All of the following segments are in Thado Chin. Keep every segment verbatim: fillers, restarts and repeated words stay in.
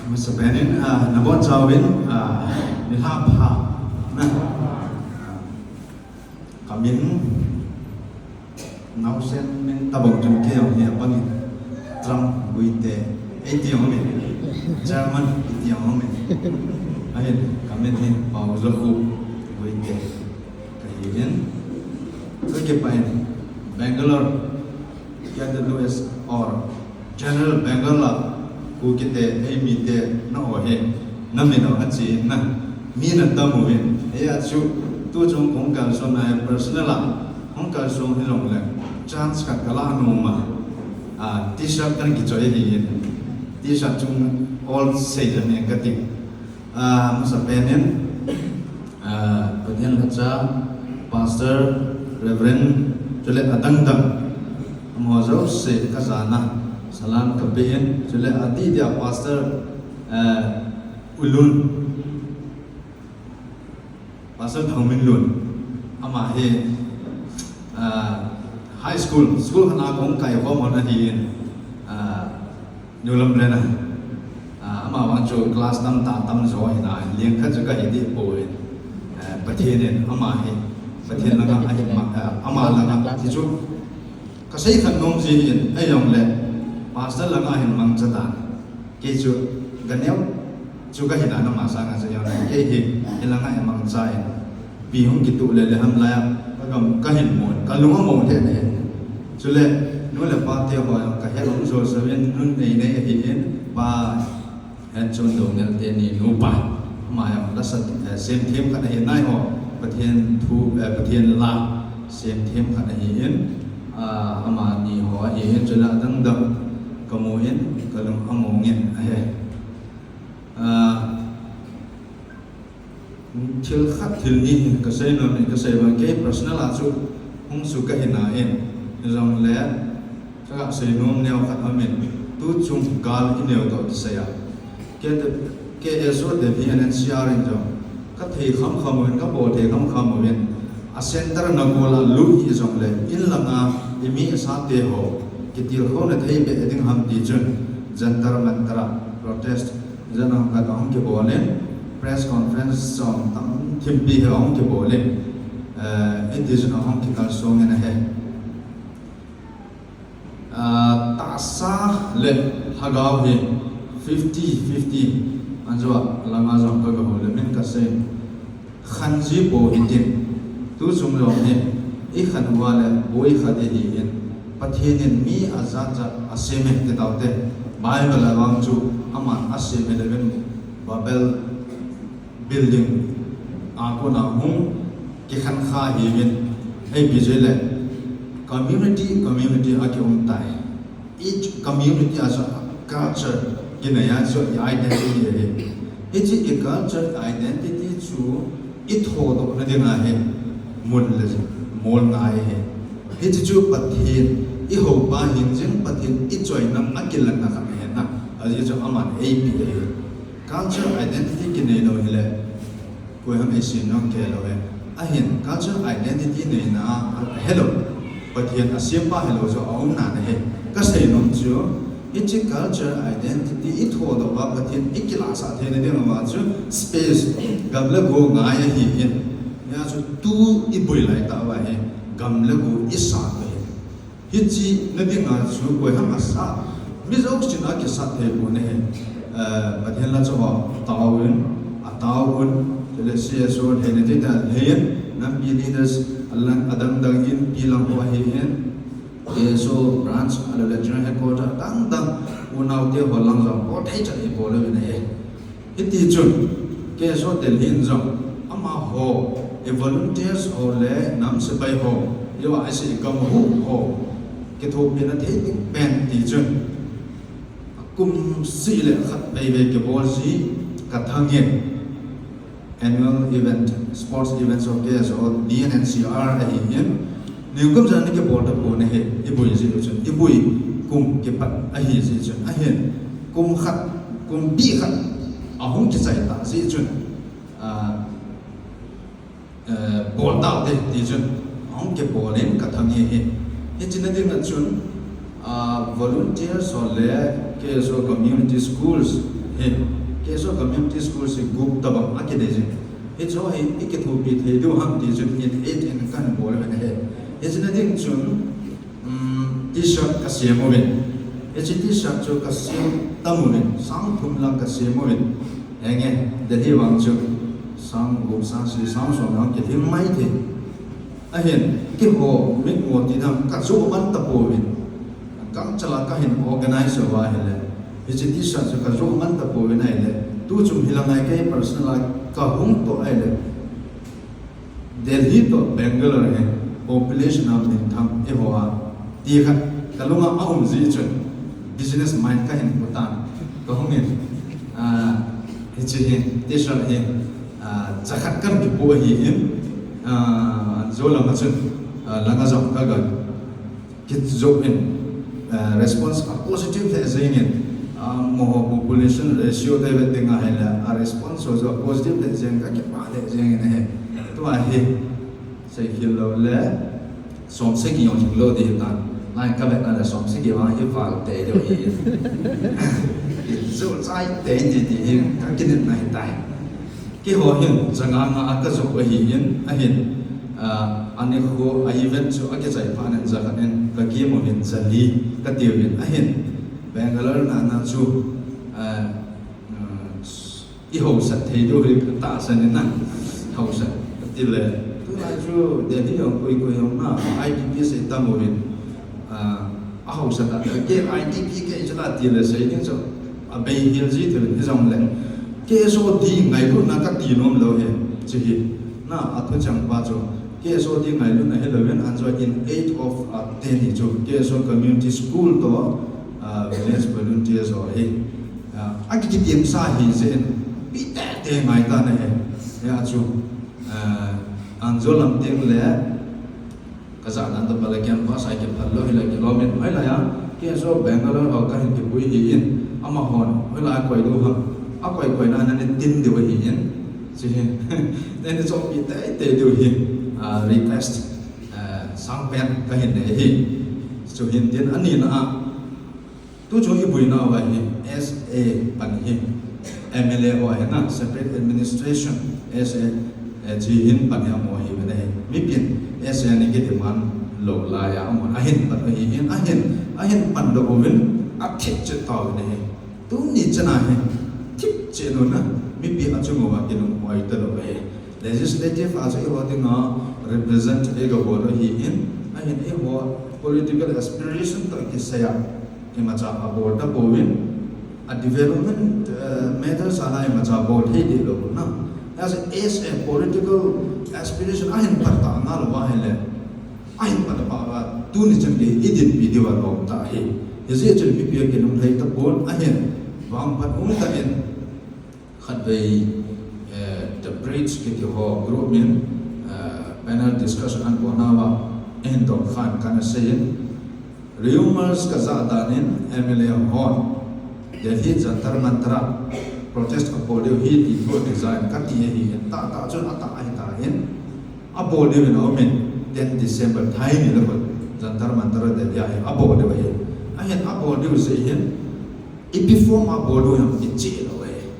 Masa penin, ah, nabonchauvin, ah, nilhah pha. Na. Ah, kamin, naosen min tabang chun kei jong hi abangin. Trump Guite. Eiti jong min. German, iti jong min. Ahin, kamin hi Paojakhup Guite. Kahin. Kakipah in. Bangalore. K W S or General Bangalore a Kukite, eimite na o hi, na min o achi na, mi na tam uvin. Hia chu, tu chung kong kalson a personal a, kong kalson hi jongle, chance khat kala nom a, ah, T-shirt kan kichoi hi in. T-shirt chung all sei jeng in kati. Ah, masa penin, ah, Pathen lhacha, Pastor, Reverend, chule adang dang. Amaho jouse kajana, salam kape in, chule adih dia Pastor, ah, Ulun. Pastor Thangminlun. Ama hi, ah, high school, school khat a kong kai khom hon ahi in, ah, Nulam Lena, ah, ama vang chu class tamtah tamjo hina, lengkhat chu kahi deh poi, eh, Pathen in, ama hi, Pathen langa ahin ma-, ah, ama langa, ti chu, kasei khat nom ji hin, ahijongle, Pastor langa ahin mangcha tan, kei chu, kaneo, chu kahi dan ama sanga chu ahijongle, kei hi, hilanga ahin mangcha in, Pi hung kituh le le ham lai a, ka gam, kahin mu, kalung among lheh lheh. Chule, nu le pa te ho, kahet um jo jo in, nun nei nei ahi in, pa, het chun do nel teni nupa. Ama jong lasa, eh, semthem khat ahi nai ho, Pathen thu, eh, Pathen la, semthem khat ahi in, ah, amani ho ahi in, chule adang dang, kamu in, kalung among in, ahi. Ah, Thil khat, thil ni hi kasei nom in, kasei vang kei personal a chu hung chu kahi nai in, hijongle kaga sei nom neo khat aum in, tu chung gal ineo toh kisei a. Kei te, K S O te P N N C R in jong kathei kham kham uvin, kabol thei kham kham uvin, a center na gola lut hijongle, in langa imi asate ho kitilkhouna thei be ding ham ti chun, Jantar Mantar a protest Jan ahung khat ahung kibol in, press conference jong tam thimpi hi ahung kibol in, eh, hiti chun ahung kikalsong in ahi. Ah, tahsa le lhagao hi fifty fifty, anjo a langa jong kaga hou le min kasei. Khan ji po hitin, tu chung jong hi, i khan uva le boi khat ihi in, Pathen in mi ajat jat asem e ti taute, Bible a vang chu aman asem e le vin Babel building a kona hung kikhan kha hi vin, hei pi je le community, community a ki um tai. Each community a chu culture kinei a chu i identity ahi. Hiche i culture identity chu i thodohna dinga hi mun le mol ngai ahi. Hiche chu Pathen i houpa hin jing Pathen i choina a kilanna khat ahi na. Ajeh chu aman eipe ahi. Culture identity kinei lou hile. Koi ham eisem jong kei lou e. Ahin, cultural identity neina a helou. Pathen asempa helou chu aumna ahi. Kasei nom chu, hiche cultural identity i thodoh a Pathen i kilahsah theina dinga chu space, gam le go ngai ahi in. Hia chu tu i boi lai tah uva hi, gam le go i sah ahi. Hiche na dinga chu koi ham asah. Mi jousen akisah thei pon ahi. Eh, Pathen la chu ho, ataovin, ataovin, chule C S O theina ding a lhei in, nampi leaders, alang, adang dang in, pi lang ho ahi in, K S O branch, ahilou le general headquarter, adang dang, unau te ho lang jong, bol thei chan i bol uvin ahi. Hiti chun, K S O Delhi in jong, amaho, i volunteers ho le nam sepai ho, i va i sei gam ho, kithopina thei ding pen ti chun, kum seh le khat vei vei kibol ji ka thang in, annual event, sports events of K S O, D N N C R ahi in, nikum jan ni kibol ta pon ahi, i boi ji chun, i boi kum kipat ahi ji chun, ahin, kum khat, kum bi khat, ahung kichai ta ji chun, ah, eh, bol taute ti chun, ahung kibol in ka thang e hi. Hiche na dinga chun, ah, volunteers ho le K S O community schools, Hi, Keso Community School si gup tabang akidei jin. Hicho hi ikithopi thei diu ham ti chun in eight in kan bol uvin ahi. Hiche na ding chun, um, T-shirt kasem uvin. Hiche T-shirt chu kasem tam uvin, sang thum lang kasem uvin. Henge, Delhi vang chu sang gup, sang sagi, sang som lang kilhing mai thei. Ahin, keiho mitmu ti dang kajoh man tapouvin. Gangchal a kahin organize uva ahile, hiche T-shirt chu kajoh man tapouvin ahile, tuchung hi lang a kei personal a kahung toh ahile, Delhi toh Bangalore hi population a minthang eiho a, ti khat kalunga aum jeh chun business mind kahin pu tan. Kahungin, ah, hiche hi T-shirt hi, ah, jakhat kan kipu ahin, ah, Anjo lama chun, ah, langa jong kaga kijoh in, ah, response a positive lheh jengin, ah, amaho population ratio te ve teng ahile, a response ho chu a positive lheh jeng, kakipah lheh jengin ahi. Tua hi seikhel loule, som sagi jong lhing lou ding hitan. Lai kavet na le som sagi vang hi val tei diu ahi. Kijou chai tei ding ti hi kakinepna ahitai. Keiho hin janga nga a kajoh ahin, ahin, ah, anikho a event chu akichai phat in jakhat in kakimu uvin jali katiuvin ahin. Bangalore na na chu, ah, ah, ihaosat thei diu hi katahsan in na. Haosat tile, tulai chu Delhi jong koi koi jong na I D P sei tam uvin. Ah, ahaosat a, kei I D P kei chu la tile sei ding chu abei hel ji thei in hijongle, K S O D ngailutna kati nom lou hi, hiche hi. Na athuchang pa chu K S O D ngailutna hilouvin, Anjo in eight of, ah, ten hi chu K S O Community School toh, ah, village volunteers ho hi, ah, akikitemsa hi jeh in, ipi tete ngai tan ahi. Hia chu, ah, Anjo lam teng le, kajahna tobang le campus a kiphal lou hile kilom in, hoilai a K S O Bangalore ho kahin kipui ahin, amahon hoilai a koi diu ham, akoi koina nana tin diu ahin, hiche hi nana chohpi teitei diu hi, ah, request, ah, sangpen kahin nei ahi. Chuhin tin, anina a, tuchung ibuina uva hi S A pan hi, M L A ho ahi na, separate administration, S A, eh, hiche hin pan hi amaho ahiuvin ahi. Mipin S A ni kidemand lou lai a, amahon ahin pan u ahin, ahin, ahin pandoh uvin, athip chet tauvin ahi. Tuni chana hi thip chet un a, mipi achung uva kilunghoi talou ahi. Legislative a chu eiho dinga represent eigabol u ahin, ahin eiho political aspiration toh kisai a imacha abol tapouvin, a development, eh, matters a la imacha bol thei deh lou na. As a, as a political aspiration ahin pat tah ngal uva ahile, ahin pat tah uva tuni chan gei idinpi diuva lom tah ahi. Hijeh chun mipi a kilunglhai tapon ahin, vangphat umtah in, khatvei, eh, The Bridge kiti ho group in, eh, panel discussion ana bolnauva, ahin dong khan kana seiyin, rumors kajah dan in M L A hon Delhi Jantar Mantar a protest abol diu ahi ti thu design kati ahin, tahtah chun atah ahitan, abol diuvin aumin, ten December thai ni le khun Jantar Mantar Delhi a hi abol diu ahi. Ahin abol diu jeh hin, ipi form a bol u ham kicheh lou ahi.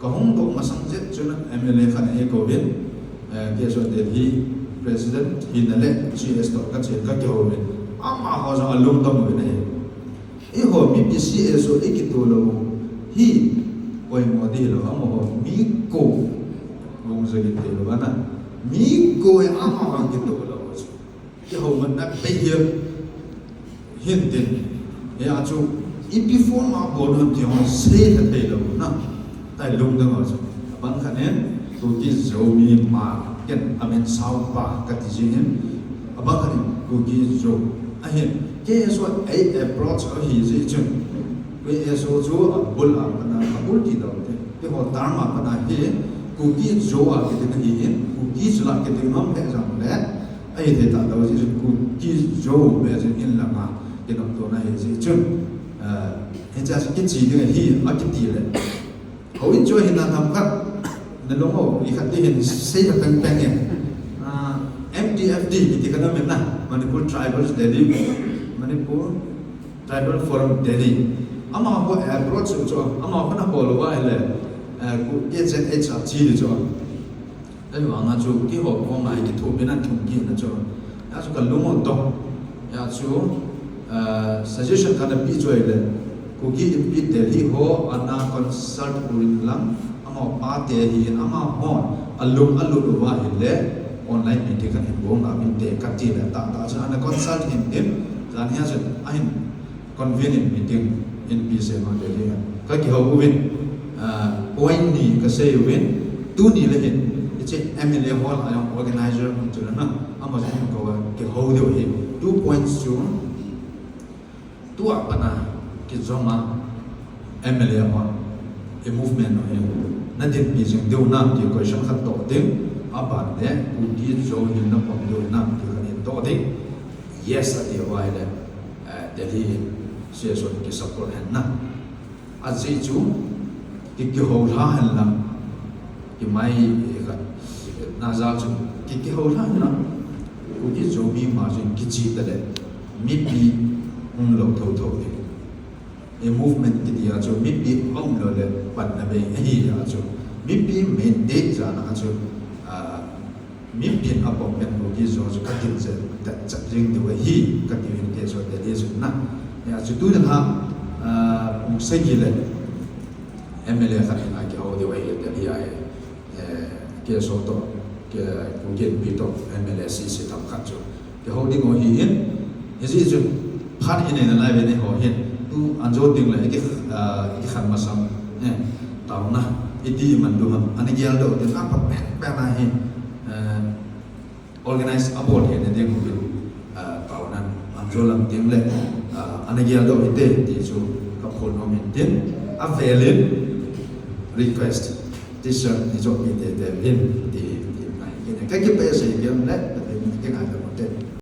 Kahung doh masang jeh chun M L A khat eikou vin, eh, K S O Delhi President hina le G S toh kache kakihou vin. Amaho jong alungdong uvin ahi. Eiho mipi C S O ikitoh lou hi oimo ding hilou, amaho mi ko vong jagin te lou ana. Mi ko e amaho kitoh lou. Kihoumatna bei hel hintin. Hia chu ipi form a bol u ham ti ho seilha thei lou na. Tai lungdong ho chu. Abang khat in Kuki Zo mi ma ken amin sao pa kati jing in. Abang khat in Kuki Zo. Ahin K S O a approach ahi jeh chun, K S O chu abul a pat a, abul ti dau te. Keiho term a pat a hi Kuki Zo a kiti ahin, Kuki Zo la kiti nom lheh jongle, ahithei talou jeh chun Kuki Zo ve jeh in langa kinoptona ahi jeh chun, eh, hichea chu kiche ding ahi akiti le, houin chu ahin na themkhat, nalung u, ikhat ti hin seilha pengpeng e. Ah, M T F D kiti kana min na, Manipur Tribals Delhi, Manipur Tribal Forum Delhi. Amaho approach chu, amaho na bol uva ahile, eh, Kuki H R chi di chu. Ahivanga chu kihou koma hi kithopi na thum kit na chu. Hia chu kalung u tong. Hia chu, eh, suggestion kana pe chu ahile, Kuki Inpi Delhi ho ana consult u in lang, amaho pate hi in, amaho alung alut uva ahile, online meeting kahin bol na vinte kati le, tah tah chu ana consult hin tin, jan hia chu ahin convene in meeting in P C ma Delhi a. Kakihou uvin, ah, point ni kasei uvin, tuni le hin, hiche M L A hol a jong organizer hung chu na, amaho jong kakihou diu ahi. Two points chu, tua pat a kijom a M L A hon, i movement u hi nadinpi jing diu nam ti question khat toh ding, aban le, Kuki Zo hin napom diu nam ti khat hin toh ding. Yes ati uva ahile, eh, Delhi in C S O in kisupport hen na. Ajeh chu, ki, kihou lha hen lang, kimai, eh, khat, na jal chu, ki, kihou lha hen lang, Kuki Zo mi ma chu kiche ta le, mipi hung lou thotho ding. E movement kiti a chu, mipi aum lou le, panna bei ahi a chu, mipi mandate jan a chu, ah, mipin apom pen Kuki Zo chu katin jeh, tah chat jing diu ahi, kati uvin K S O Delhi chu na. Hia chu tuni a, ah, pung sagi le M L A khat in akihou diu ahi Delhi a hi, eh, K S O toh, K, Kuki Inpi toh M L A sese tam khat chu. Kihou ding u ahi in, hijeh chun phat inei nalai uve neiho hin, tu anjo ding le, iki, ah, ikikhen masang, eh, taona, iti iman diu ham, ana gel doh tin, aphat pen pen a hi, eh, organize abol hina ding uvin, ah, taona, anjo lam ding le, ah, ana gel doh hite, ti chu kaphon nom in tin, avel in request, T-shirt ni chu mi tete uvin, ti, ti ngai. Kei, kei kipe sei kiam le, kei ngai le.